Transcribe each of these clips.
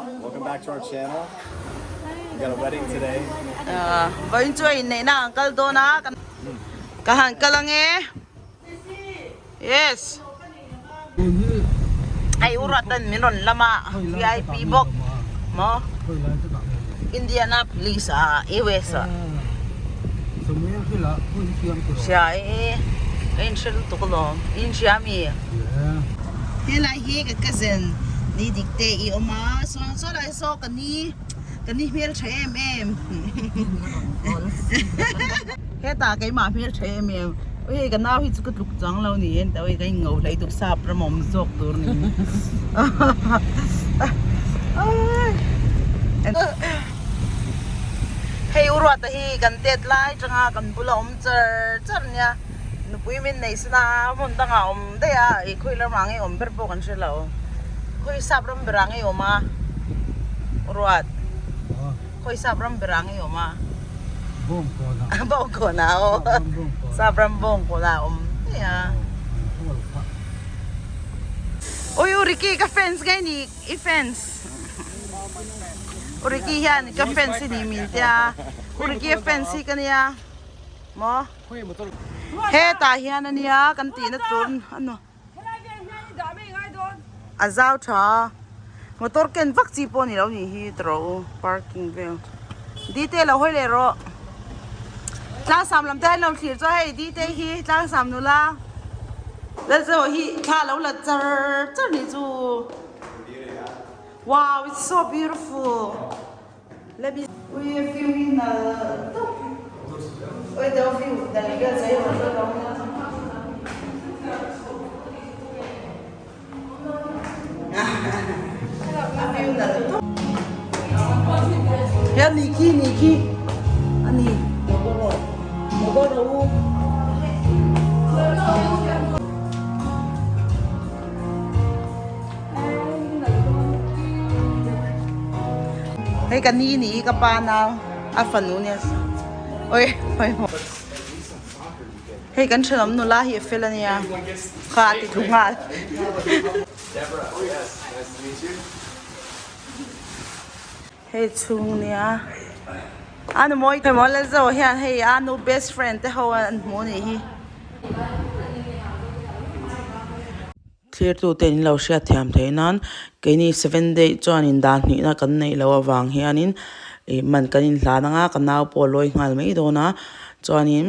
Welcome back to our channel. We got a wedding today. Vawiin chu a inneihna an kal dawn a, ka han kal ange. Yes. Hei u Ratan min rawn lam a, VIP bawk maw? Indianapolis ah US ah. Hria e, ka inhre lutuk alawm. I inhria ami? Helai hi ka cousin ni dik te i awm a, sawn saw lai saw ka ni ka ni hmel tha em em. Hetah keimah hmel tha em em. Ui hei ka nau hi chu ka tluk chuang lo ni en tawh hei ka in ngo hlei tuk sap ram awm zawk tur ni. Hei u Ruata hi kan tet lai tanga kan bula awm char char nia nupui min nei sina hmun dangah awm daih a ih khawi lamah nge awm ber pawh kan hre lo khawi sap ram berah nge awm a u Ruat khawi sap ram berah nge awm a Bawngkawn ah aw sap ram Bawngkawn ah awm daih a ui u Ricky ka fans nge ni i fans. Uriki hian ka fans hi ni min tia Uriki a fans hi ka nia maw hetah hian a nia kan tihna tur a a zau tha a motor ken vak chi pawh a ni lo nih hi tawh u parking vel detail lo hawi leh rawh tlangsam lam te hian lo thlir chuan hei detail hi tlangsam nula lalzeuh hi thla a lo la char char nih chu. Wow it's so beautiful let me ui a view hi nal tawp ui the view dan vel zai lo zai lo a view nal tawp he ni khi ni khi ani motor ro Hei ka ni ni ka pa nau a fanu nia oi oi hei kan thenawm nula hi a fel ania kha a ti thu nghal. Hei chhung nia a nu mawi thei maw Lalzo hian hei a nu best friend te ho an hmu anih hi. Thlirtute in lo hriat thiam theih nan keini seven day chuanin dan hnihna kan neih loh avang hianin ih man kan inhlan anga ka nau pawh a lawi nghal mai dawn a chuanin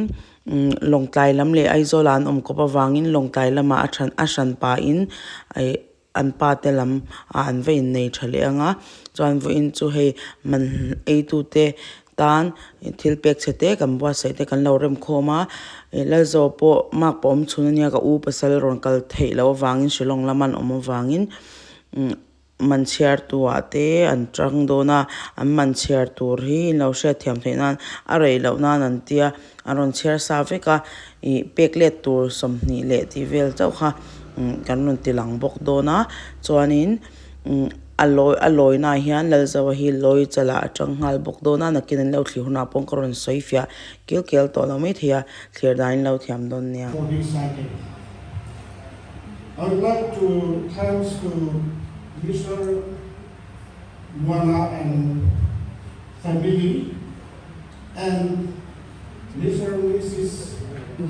umm lawngtlai lam leh Aizawl ah an awm kawp avangin lawngtlai lamah a then a hran pahin ih an pa te lam ah an va innei tha leh anga chuan vawiin chu hei man ei tute tan thil pek chhe te kan buatsaih te kan lo rem khawm a ih Lalzo pawh mark pawh awm chhun ania ka u pasal rawn kal theih loh avangin Shillong lama an awm avangin umm man chhiar tu ah te an tang dawn a an man chhiar tur hi in lo hriat thiam theih nan a rei loh nan an tia an rawn chhiar sa vek a ih pek let tur 20 leh tih vel chauh kha umm kan rawn ti lang bawk dawn a chuanin. A lawi a lawina ah hian Lalzoa hi lawi chalah a tang nghal bawk dawn a, nakin an lo thlir hunah pawh ka rawn sawi fiah kil kel tawh lo mai thei a, thlir dan in lo thiam dawn nia. For this cycle. I would like to thanks to Mister Muana and family and Mister and Missus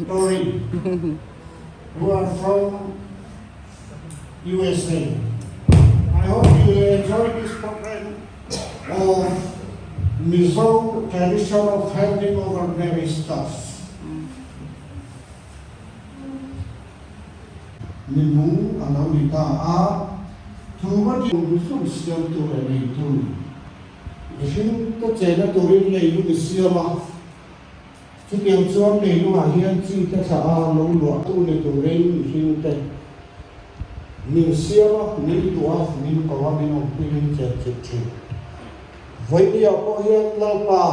Tori who are from USA. I hope you will enjoy this program of Mizo tradition of handing over marriage stuffs. Minung a lo ni ta a, thu va ding hlum siamtu leh neitu mihring te chena turin leilung i siam a, Chutiang chuan leilungah hian chi te thlah a lo luahtu ni turin mihring te min siam a, min duh a, min ko a, min awmpui min chen chilh thin. Vawinia pawh hian Lalpa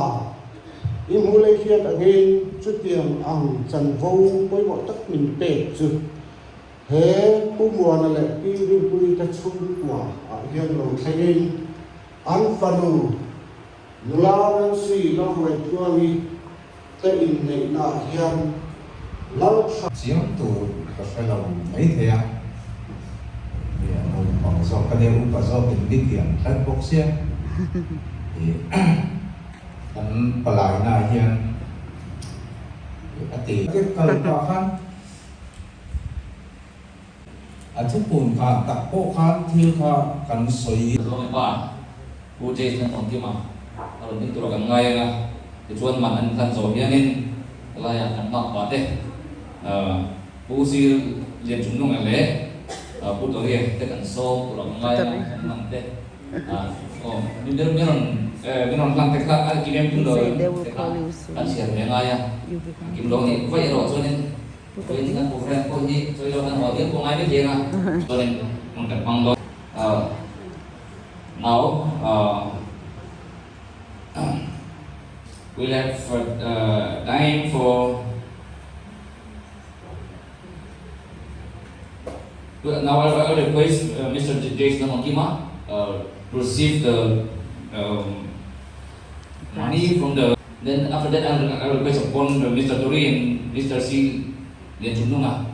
i hmu lei hriat angin chutiang ang chanvo pawimawh tak min pek chu he Pu Muana leh Pi Rinpuii te chhungkua ah hian lo thlengin an fanu Nula Nancy Lalruaitluangi te inneihna ah hian Laltha. Chiang tur ka hre lo mai thei a. Naupang zawk ka nia upa zawkin mi thiam tlat bawk sia ih kan palaina ah hian a ti. Kal pah khan a thupun khan tak pawh khan thil kha kan sawi. Zawng pa Pu Jason Awmkima a rawn ding tura kan ngai ang a, tichuan man an hlan zawh hianin helaiah kan hmak pah te Pu Sir Lianchungnunga leh Pu Doria te kan sawm tura kan ngai ang a, kan man te aw min rawn min rawn hlan te kha a kim em kim lo em te kha kan chhiar ve ngai a, kim lo nih vaih erawh chuanin vawiin kan program pawh hi chawi lo kan haw diam pawh ngai mai thei ang a, chuanin hmun kan hmang dawn. Now we'll have time for Now I will request Mr. Jason Mokima to receive the money from the Then after that I will request upon Mr. Tori and Mr. C. Lianchungnunga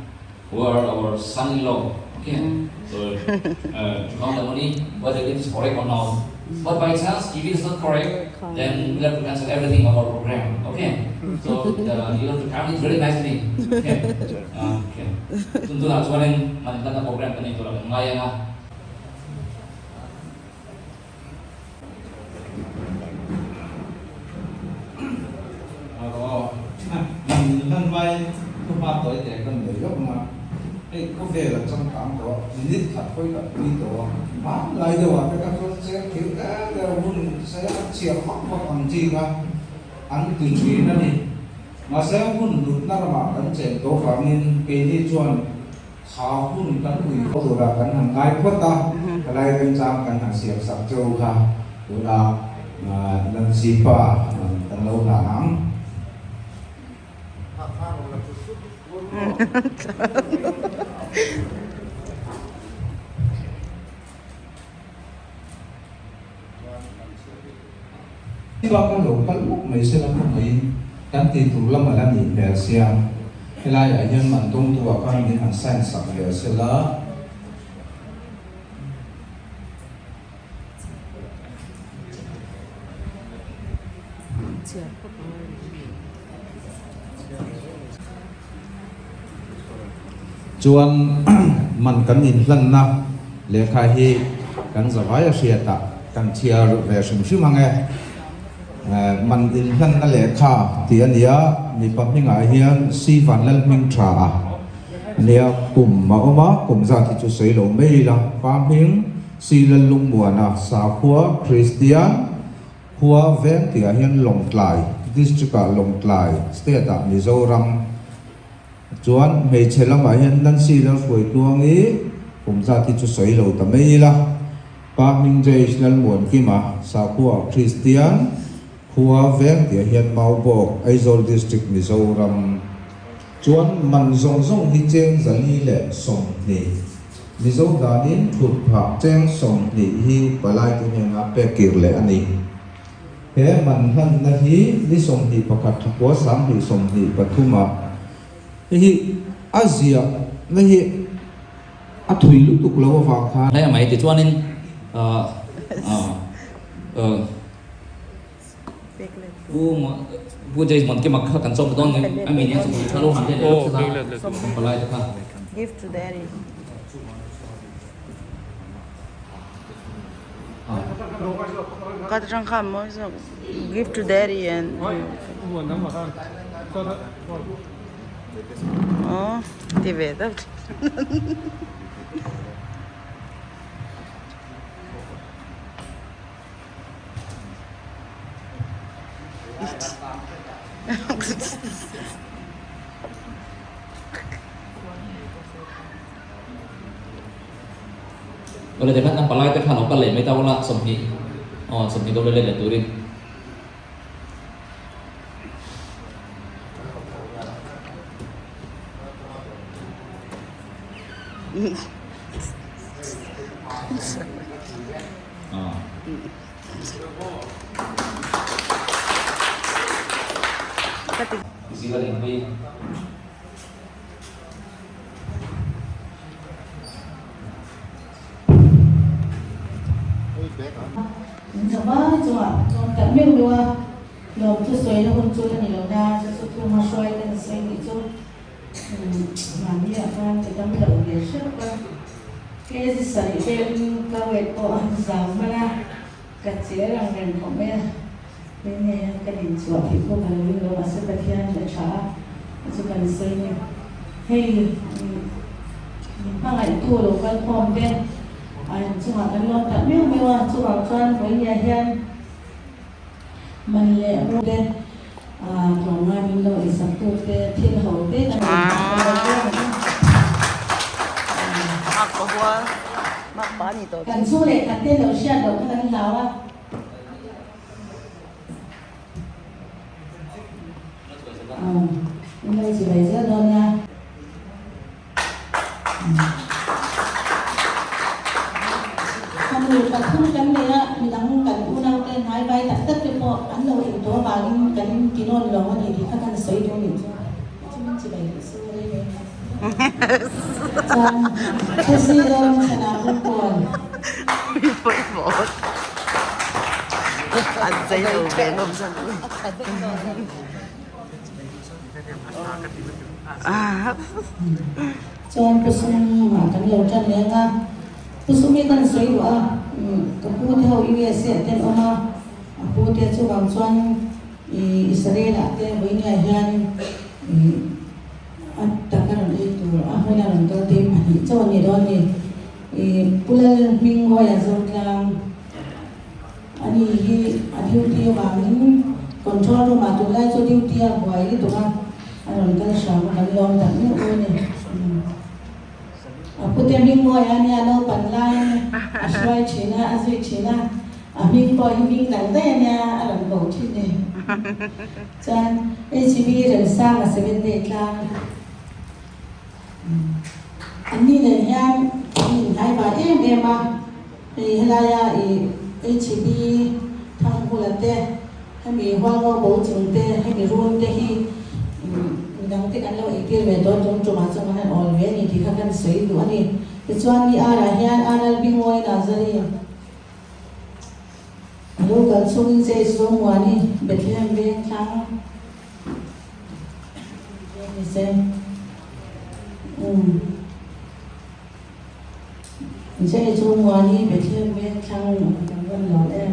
who are our son-in-law okay so to count the money whether it is correct or not but by chance if it is not correct then we have to cancel everything of our program okay so the, you have to count it very nicely okay okay tun tunah chuanin man hlanna program kan nei tur a kan ngai anga. Man mai thuhma tawi te kan nei lawk ang a, hei khawvel a changkang tawh a, minute khat hawi kan pui tawh a, hmanlai deuh ah te kha chuan cheng thil der der hun se a chhiar vak vak ang chi kha an ti thin a ni. Mahse hun hlutna ramah kan chen tawh vangin keini chuan Kha hun kan ui tura kan han ngai phawt a, helai remchang kan han siam sak cheu kha tunah Nancy pa kan lo hlan ang. Bak a lo kal mawp mai se la khawngaihin kan tih tur lam a la nih hmel sia, helaiah hian man dawngtu ah khan min han sign sak ve se la. Chuan man kan inhlanna lehkha hi kan zavai a hriatah kan chhiar ve hrim hrim ang e. Man inhlanna lehkha tih a nia, mipa hmingah hian Sivan Lalhming tha a nia, kum a awm a, kum zat hi chu sawi lo mai ila, pa hming Si Lallungmuana sakhua Kristian, Khua veng tihah hian Lawngtlai District-ah Lawngtlai State-ah Mizoram chuan hmeichhe lamah hian Nancy Lalhruaitluangi kum zat hi chu sawi lo ta mai ila. Pa hming Jaish Lalmuankima Sakhua Kristian Khua veng tihah hian Maubawk Aizawl District Mizoram chuan man zawng zawng hi cheng zali leh 20 Mizo danin thut phah cheng 20 hi palaite hnena pek kir leh a ni. He man hlanna hi ni 21 thakua 2023 ah hei hi a ziah na hi a thui lutuk lo avang khan. Hle mai tichuanin Pu Pu James Monkima kha kan chawm dawn a mi nia chu tha lo han let leh lawk sela kan palai te kha. Give to daddy. Ka tang kha mawi zawk. Give to daddy and Oh, ti ve deuh. Awle tikhan an palai te khan lo kal leh mai ta ula 20 aw 20 dawr let leh turin. In zavai chungah tlawm tak meuh meuh a, tlawm chu sawina hun chu la ni lo na, chu chu thu hmahruai kan sawi tih chu mahni ah khan ka dam loh ve hrep a, kg sarih velin ka weight pawh a zau hman a, ka cher ang reng khawp mai a, keini hian ka din chhuah theih pawh ka lo ring lo, mahse Pathian hi a tha a, chu chu kan sawi ni. Hei min hmangaihtu lo kal khawm te a inchungah kan lawm tak meuh meuh a, chuvang chuan vawinia hian man leh mu te tlawmngai min lo eisak tu te thil ho te kan rawn dah dawn a ni. Kan chhung leh khat te lo hriat loh kha kan hlau a. In lo chi mai zel dawn nia. Fanu pathum kan nei a, midang kan unau te hnai vai tak tak te pawh an lo in tawh avangin kan ti nawn lo a ni tih kha kan sawi duh a nih chu. Chu min chi mai duh se rei rei mai. Chuan Thesi zawng chhanah bawk pawn. Chuan Pu Sum ah kan lo tan leng a, Pu Sum hi kan sawi duh a, ka pu te ho USA ah te an awm a, a pu te chuvang chuan Israel ah te Vawinia hian a taka rawn ei tur a hmun a rawn kal te pahnih chauh a ni dawn a ni. Pu Lalhmingmawia Zotlang. Ani hi a duty avangin control room ah tunlai chu duty a buai lutuk a, a rawn kal hram a kan lawm tak meuh meuh a ni. A pute hming mawi a nia naupan laiin a hruai thin a, a zui thin a, a hming pawh hi hming dang daih a nia a rawn ko thin ni. Chuan HB Remsanga Seven Day tlang Anni nen hian an inhnai vai em em a, hei helaia ih HB Thanghula te, hemi Hualngo bo chung te, hemi run te hi midang te kan lo eitir ve dawn tum tumah chuan kan han awl ve a ni tih kha kan sawi duh a ni. Tichuan ni arah hian Aral Bingawi Nazari a lo kal chungin che Zomuani Bethlehem veng thlang Zai chu Muani Bethlehem veng thlang kan rawn lo em.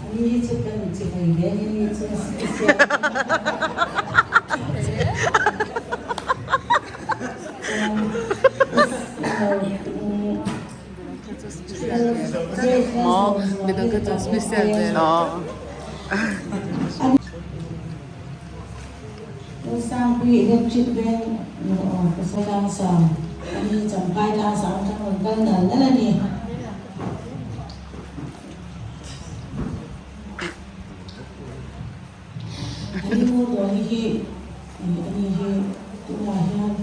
Ani hi chu kan inchivai ve ni ni chu special. Sangpui electric veng aw ka sawi tlang sang a ni champhai tlang sang atang rawn kal nal nal a ni. Ani Ngurdawni hi ani hi tunah hian.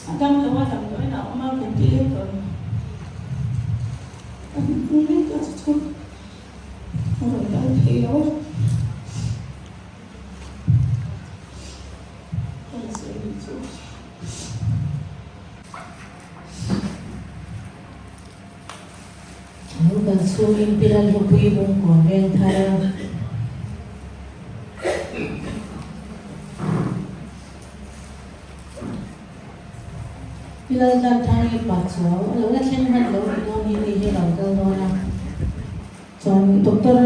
A dam lo a damdawiin a awm a ventilator a hmu mek a chu chu a rawn kal thei lo a. Kan sawi nih chu. Lo kal chhungin Piral Hlupui Bungkawn veng thar a. Pilal tlan thang hi pa chuau a lo la thleng hman lo tih dawn hi ni hi a lo kal dawn a. Chuan Doctor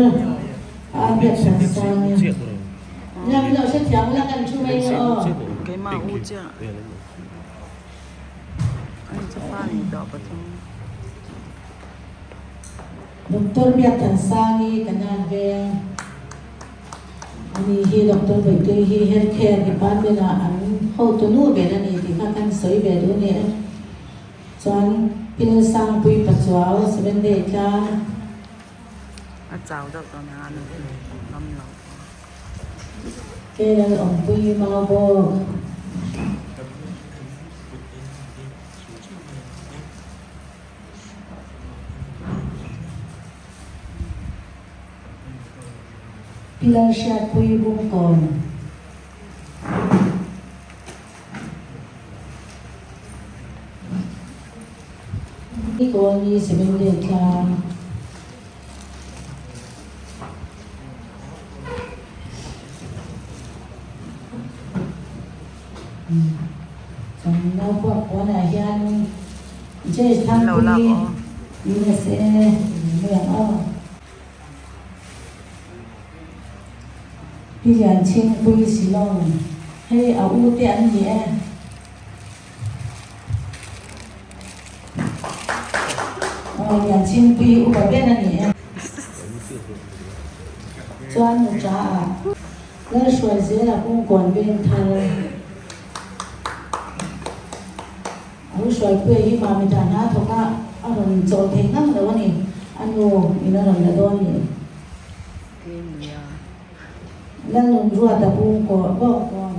a biak hran sang a. Nia min lo hrethiam ula kan thu mai nge aw. Keimah u chiah. Doctor Biakthansangi ka nan veng. Ani hi Doctor Bawihtui hi Health Care Department ah an hotu nu ber a ni tih kha kan sawi ve duh a ni e. Chuan Pilsangpui Pachuau Seven Day tlang. A chau deuh tawh nia a ngam lo. Keiral awmpui mau bawk. Pilar Hriatpui Bungkawn. Kawl ni Seven Day tlang. Chuan naupuak pawnah hian Judge Thangpuii USA mai ang aw. Pi Lianchhingpuii Shillong hei a u te an ni e. Aw Lianchhingpuii upa ber a ni e. Chuan nuṭa ah Lalhruai zela kungkawn veng thar. A u Hruaipuia hi mami dah hna thawk a, a rawn chawl thei ngang lo a ni. A nu in a rawn la dawn ni. Lalnun Ruata bungkawn bawngkawn.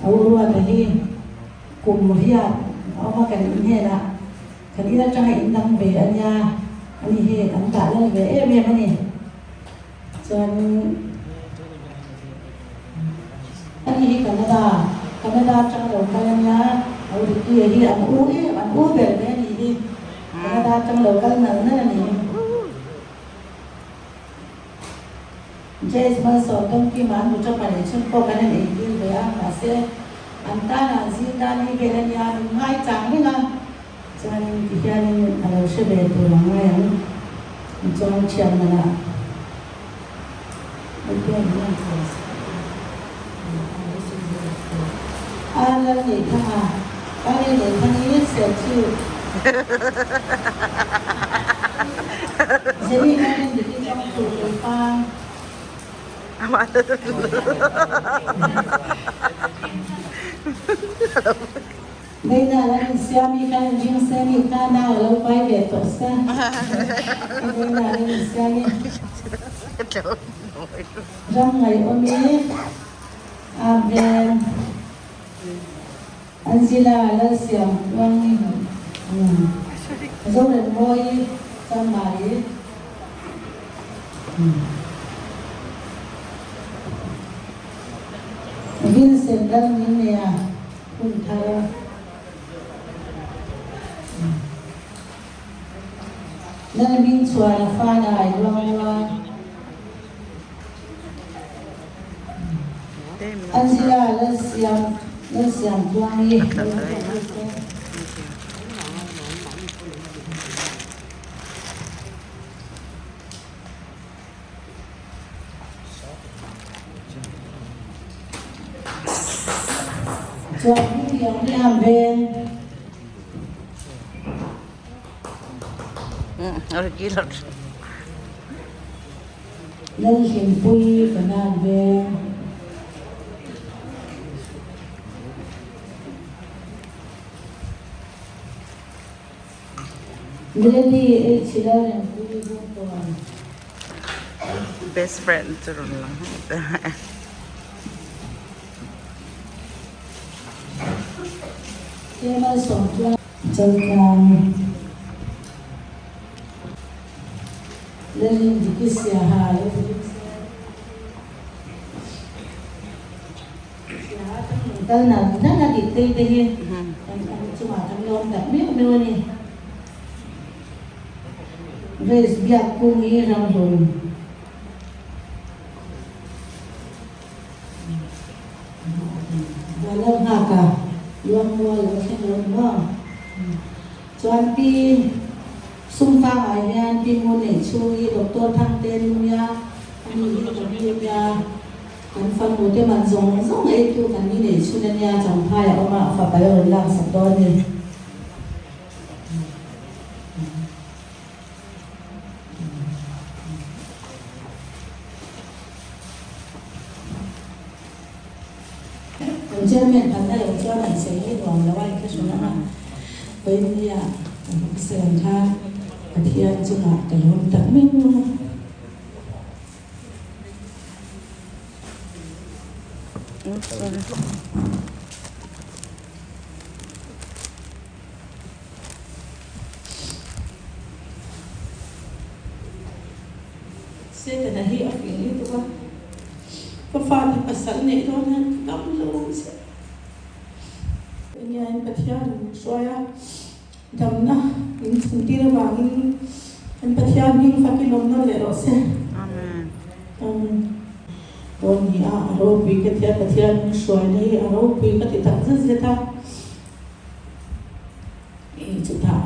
A u Ruata hi kum riat a awm a kan in hnenah kan in atanga in dang ve a nia, ani hi an dah lal ve em em a ni. Chuan ani hi Canada, Canada atanga lo kal a nia, a u Ricky-a hi an u em, an u ber mai a nih hi, Canada atanga lo kal nal nal a ni. Jazz Malsawm Dawngkima an hmu tapa leh chhun pawh kan han eitir ve a, mahse an tana an zing dan hi vel a nia, min ngai chang reng a, chuanin tihianin a lo hre ve tur ang ngai ang, chuan thian manah A lal neih thang a, ka lei neih thang hi serchhip. Zeri hian in dik hi chawng tur kei pang. Vaina lan in siam hi khan in ring se mi kha nau a lo pai ve tawh se. Vaina lan in siam hi ram ngaihawm i Amen. Angela Lalsiam Uangin Zorenmawii Changmari. Vincent Lalnginea Hunthar. Lalhmingchhuana Fanai Luangmual. Angela Lalsiam Lalsiam Tluangi. Chuan hetiang hi a veng. Lalhlimpuii Kanan veng. Melody H Lalrempuii Bungkawn. Best friend chu rawn lang hmasa. Kemal Sawmtluang Chaltlang Lalin Diki Siaha lo ring se. Siaha atang rawn kal nal nal a dik tei te hi kan chungah kan lawm tak meuh meuh a ni. Grace biak kung hi ramhlun. Bualal nghak a, Luangmual lo thleng lo ni maw? Chuan Pi Sumfangah hian Pi Ngun neih chhung hi Doctor Thangte Lumia a ni hi kan Lumia kan fanu te man zawng zawng eitu kan ni neih chhun a nia Champhai a awm a, a fapa a rawn laksak dawn a ni. Kan chairman phalna lo chuan an sawi hi nuam lo a inthla hrun ang a, Vawinia ka hmasa ang kha Pathian chungah ka lawm tak meuh a. Setana hi a fing lutuk a, ka fate pasal neih dawn hian ka dam lo ang che. Vawiin Pathian min hruai a, damna min chhuntir avangin kan Pathian hming fakin awm nawn leh rawh se. Amen. Dawn ni a, a ropui ka tia Pathian min hruaina hi a ropui ka ti tak zet zet a. I chutah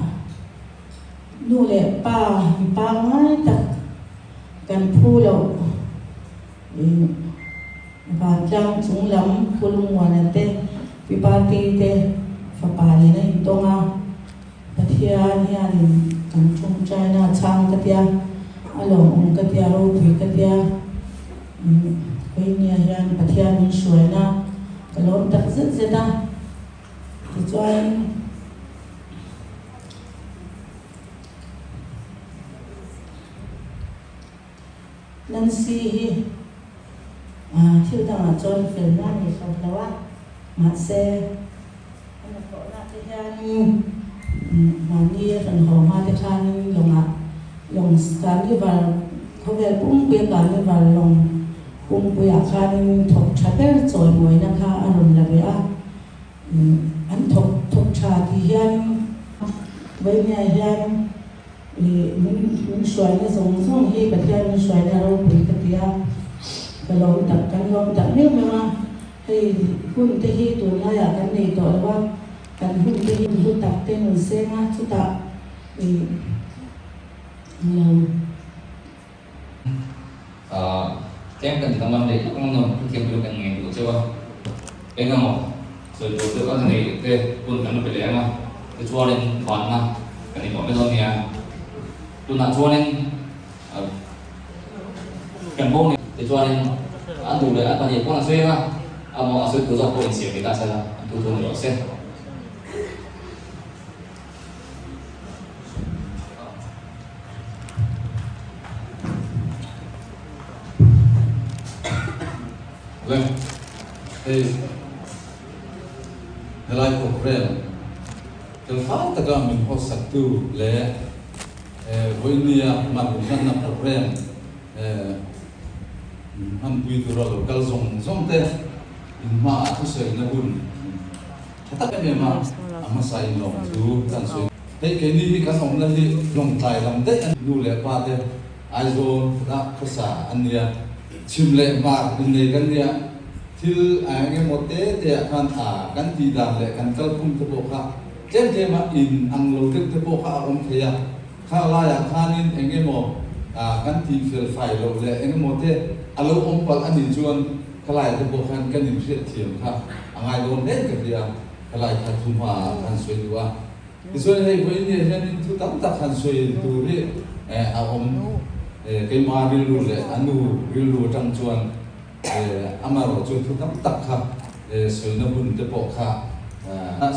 nu leh pa mi pangngai tak kan phu loh i vantlang chung lam Pu Lungmuana te, Pi Party te fapa nen a intawng a, Pathian hianin kan tawngtaina a chhang ka tia, a lawmawm ka tia, ropui ka tia, Vawinia hian Pathian min hruaina ka lawm tak zet zet a. Tichuan, Nancy hi thil dangah chuan felna a nei hran lo a, mahse a hnathawhna te hianin mahni a rawn haw hma te khanin lawngah lawng carnival khawvel pumpuia carnival lawng pumpuiah khanin thawk tha ber chawimawina kha a rawn la ve a. An thawk thawk tha tih hian Vawinia hian min min hruaina zawng zawng hi Pathian min hruaina ropui ka ti a, ka lawm tak kan lawm tak meuh meuh a, hei hun te hi tunlaiah kan nei tawh lo a, kan hun te hi hlu tak te nun seng a, chutah ih lo. Tlem kan ti danglam leh hlek ang nuam thuthiam tur kan ngei duh cheu a, eng emaw sawi tur chu kan nei te hun kan la pe leh ang a, tichuanin vanna kan inpawh mai dawn nia. Tunah chuanin kan bo ni. Tichuanin an duh leh an pahnih pawn a sawi ang a, amaw a sawi tur zawk pawh insiam ve ta sela an thu thu ni rawh se. Le, hei helai programme felfai taka min hawsaktu leh vawinia man hmanna programme hmanpui tura lo kal zawng zawng te inhmaah thusawina hun Tha tak em em a, a hmasa in lawm chu kan sawi. Hei keini hi kan awmna hi Lawngtlai lam daih a ni. Nu leh pa te Aizawl ah khawsa an nia, chhim leh hmar innei kan nia, thil a eng emaw te te ah khan a kan tih dan leh kan kalphung te pawh kha tlem tlem a in ang lo deuh te pawh kha a awm thei a, kha laiah khanin eng emaw kan tih fel fai loh leh eng emaw te a lo awm palh a nih chuan Khalai te pawh khan kan inhriat thiam kha a ngai dawn hle ka ti a, khalai kha thu hma ah khan sawi duh a. Tichuan hei vawiin hianin thu tam tak han sawi tur hi a awm, keimah rilru leh a nu rilru atang chuan amaherawh chu thu tam tak kha sawina hun te pawh kha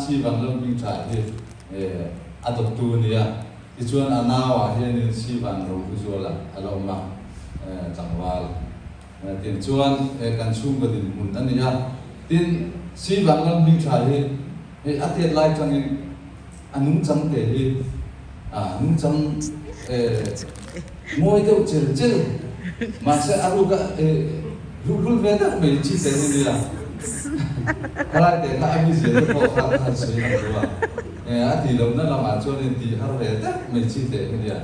Sivan Lalhmingtha hi a dawttu a ni a, tichuan a nauah hianin Sivan Rohluzuala a la awm a, tlangval. Tin chuan he kan chhungkaw dinhmun a ni a, tin Sivan lam hming tha hi hei a tet lai tangin a nungchang te hi a nungchang ngawi deuh chel chel mahse a ruk a luhlul ve deuh mai chi te hi nia khalai te kha a mizia te pawh kha ka han sawi lang lo a, a tih lohna lamah chuanin tih har ve deuh mai chi te hi nia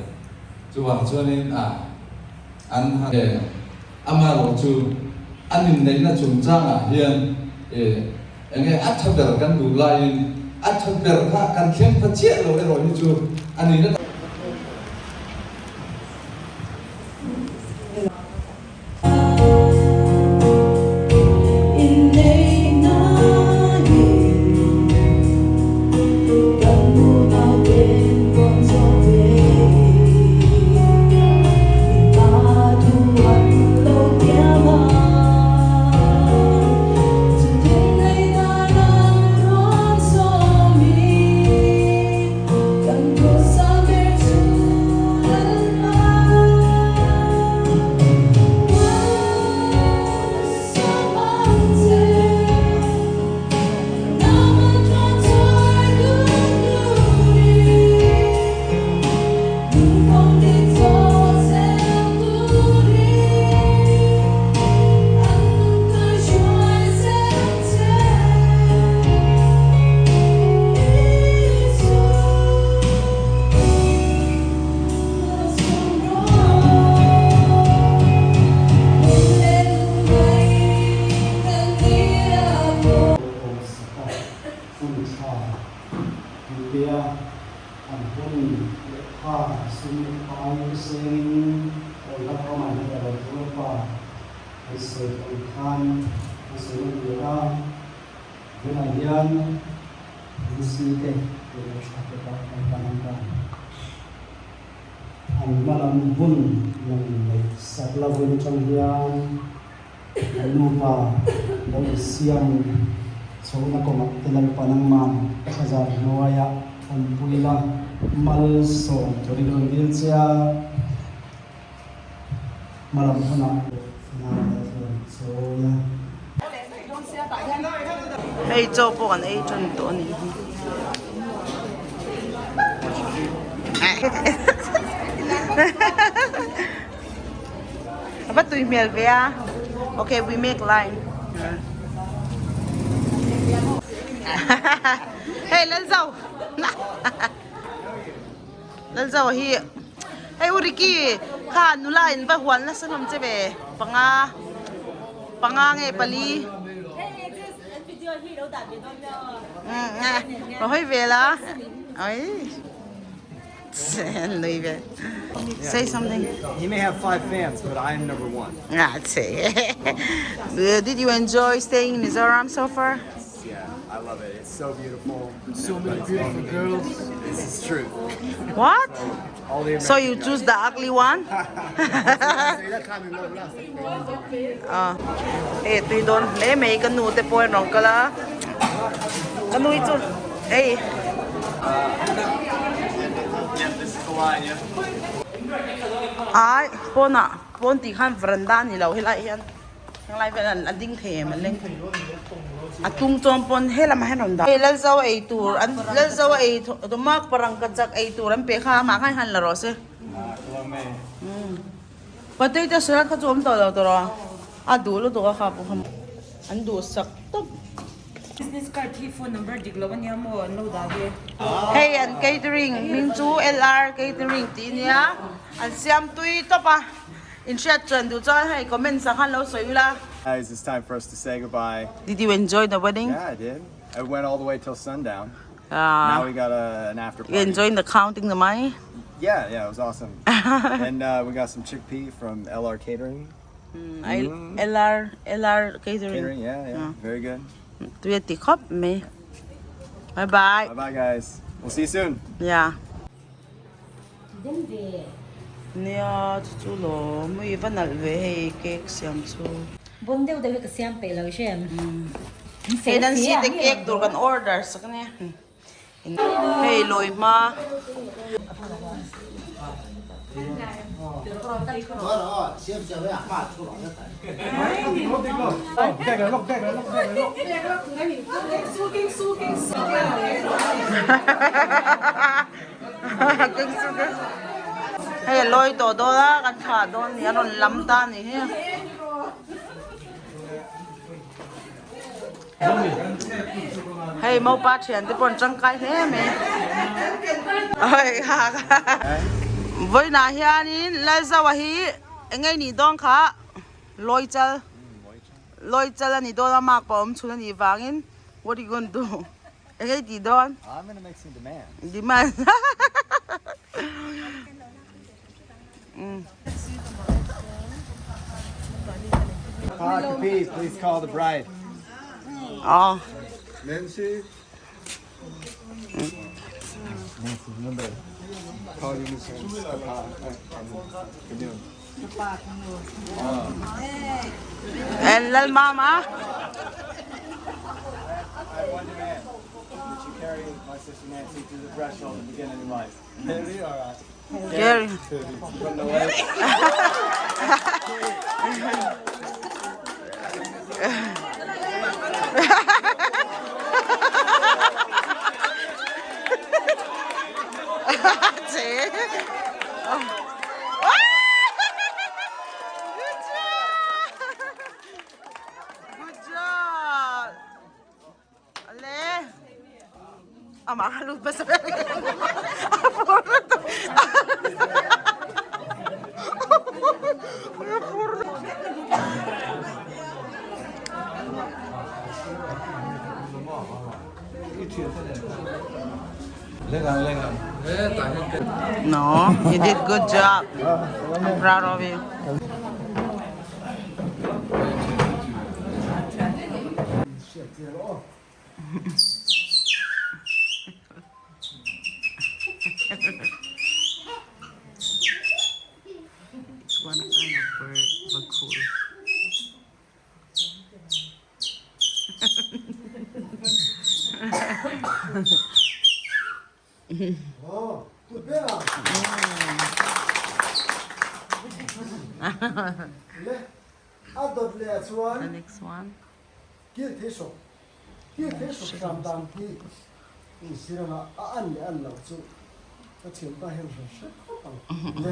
chuvang chuanin a. An han e. Amaherawh chu an inneihna chungchangah hian e enge a tha ber kan duh laiin a tha ber kha kan thleng pha chiah lo erawh hi chu a nihna tak. khan a sawi a ni a, tunah hian Lucy te leh Lotha te pawh an pan ang ta. An hma lam hun lang neih sak la vawiin atang hian an nupa lo insiam chhohna kawngah te Lalpa nangman thlazar hnuaia awmpui la malsawm turin rawn dil che a. Hmalam hunah nau la chuan chawi a. Hei chaw pawh kan ei tan tawh a nih hi. A va tui hmel ve a. Okay, we make line. Hey, Lalzo. Lalzo hi hei u Ricky kha nula in va hual nasa hlawm che ve panga panga nge pali ka hawi vel a oi nui ve say something He may have five fans but I am number one. Did you enjoy staying in Mizoram so far? Yeah, I love it. It's so beautiful. So many beautiful girls. This is true. What? All the So you choose the ugly one? Ah, eh tui dawn hle mai ka nu te pawh an rawn kal a. Ka nu hi chu hei. Ai pawnah pawn tih khan veranda a ni lo helaiah hian. Henglai vel a ding thei em an leng a tung chuan pawn he lamah hian rawn dah hei Lalzo ei tur an Lalzo ei mak parang ka chak ei tur an pe kha amah khan han la rawh se potato salad kha chu awm tawh lo tawh rawh a duh lutuk a kha pawh kha an duh sak tawp. Business card hi phone number dik lo ania maw an lo dah ve. Hei an catering hming chu LR catering tih ania an siam tui tawp a. In hriat chuan duh chuan hei comments ah khan lo sawi ula. Guys, it's time for us to say goodbye. Did you enjoy the wedding? Yeah, I did. I went all the way till sundown. Now we got a, an after party. You enjoying the counting the money? Yeah, yeah, it was awesome. and uh, we got some chickpea from LR Catering. Mm, mm. LR LR Catering. Catering, yeah, yeah, yeah. Very good. Tui ti khop mai. Bye bye. Bye bye guys. We'll see you soon. Yeah. Nia chu chu lo mui va nalh ve hei cake siam chu. Bawm deuh deuh hi ka siam peih lo hre em. Hei nan si te cake tur kan order sak ania. Hei lawi hma. Hei a lawi tawh dawn a kan thlah dawn a ni a rawn lam ta a nih hi. Hei mopa thian te pawh an tangkai hle mai. Vawiinah hianin Lalzoa hi eng nge nih dawn kha lawi chal lawi chal a ni dawn a mark pawh a awm chhun a nih vangin what you gonna do? Eng ei tih dawn? I'm gonna make some demands. Demands. Pa Kapi, please call the bride. Oh. Nancy. Nancy, remember, call your new parents. And lal mama. I have one demand that you carry my sister Nancy through the threshold and begin a new life. Carry. From the way. Good job! Good job! Ale! Amah kha lut hmasa ber. A phur lutuk. A phur. No, you did good job. I'm proud of you. Chiang aw. It's one kind of bird, vakul. Aw, kut ber a. Le, a dawt leh ah chuan. The next one. Kil thei sawk, kil thei sawk hram dan hi insir anga a an leh an loh chu ka thianpa hian hre hre khawp ang. Le,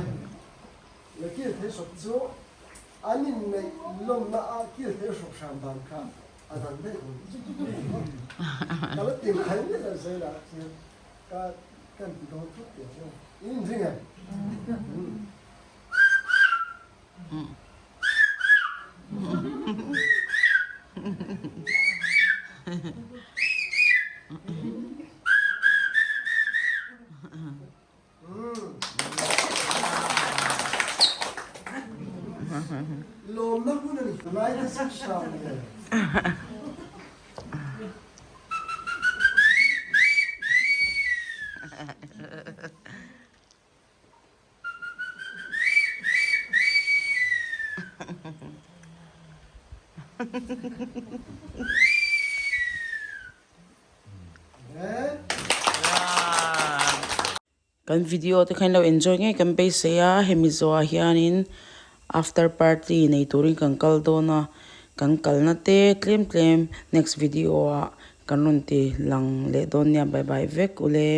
le kil thei sawk chu an inneih lawmna a kil thei sawk hram dan kha a dang daih awm. Ka la tim thei miah lo zel a, ka kan ti dawn thut teh ang. In inring em? Lawmna hun a ni. Tunlai te sak hram nge. Kan video te kha in lo enjoy ngei kan beisei a hemi zawhah hianin after party nei turin kan kal dawn a kan kalna te tlem tlem next video ah kan rawn ti lang leh dawn nia bye bye vek ule.